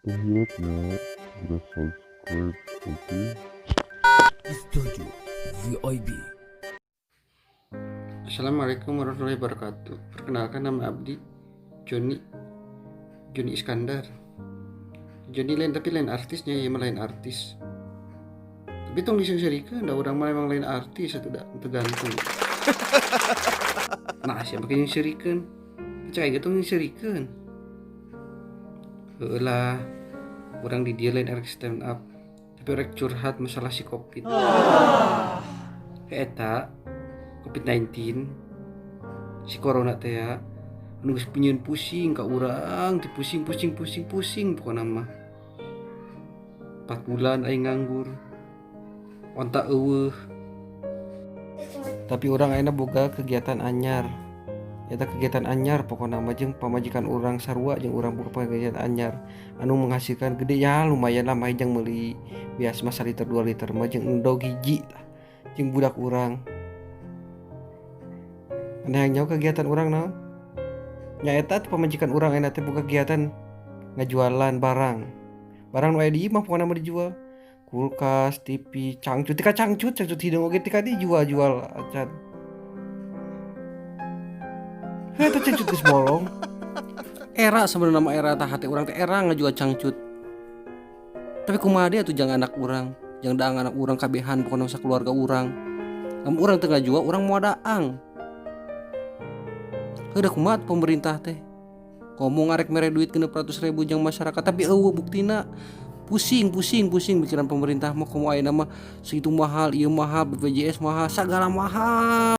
Tong hilap nya, udah subscribe, oke? Setuju VIB. Assalamualaikum warahmatullahi wabarakatuh. Perkenalkan, nama Abdi Joni, Joni Iskandar. Joni lain, tapi lain artisnya ya, mah lain artis. Tapi tong diseungseurikeun da urang mah emang lain artis atuh, da teu ganteng. Nah, siapa yang nyeungseurikeun? Percaya gitu nyeungseurikeun. Heueuh lah, urang di dieu lain erek stand up, tapi erek curhat masalah si Covid. Eta Covid-19, si corona teh ya, anu geus nyieun pusing ka urang, teh pusing pusing pusing pusing pokona mah. 4 bulan aing nganggur. Onta euweuh. Tapi urang ayeuna boga kegiatan anyar. Eta kegiatan anyar pokona mah jeung pamajikan urang, sarua jeung urang boga kegiatan anyar anu menghasilkan gede ya, lumayan lah mah jang meuli beas mah saliter 2 liter mah jeung endog hiji tah jeung budak urang. Maneh hayang nyaho kegiatan urang naon? Nyaeta tuh, pamajikan urang ayeuna teh boga kegiatan ngajualan barang. Barang nu aya di imah pokona mah dijual. Kulkas, TV, cangcut, tika cangcut, cangcut hideung oge tika dijual-jual acan. Heuh, eta cangcut geus bolong. Era sebenarnya mah era tah, hate urang teh era ngajual cangcut. Tapi kumaha deui atuh, jang anak urang, jang daang anak urang kabehan pokona sakeluarga urang. Lamun urang teu ngajual, urang moal daang. Heuh, da kumaha pemerintah teh? Ngomong arek mere duit 600.000 jang masyarakat, tapi euweuh buktina. Pusing pusing pusing pikiran pemerintah mah. Komo ayeuna mah segitu mahal, ieu mahal, BPJS mahal, sagala mahal.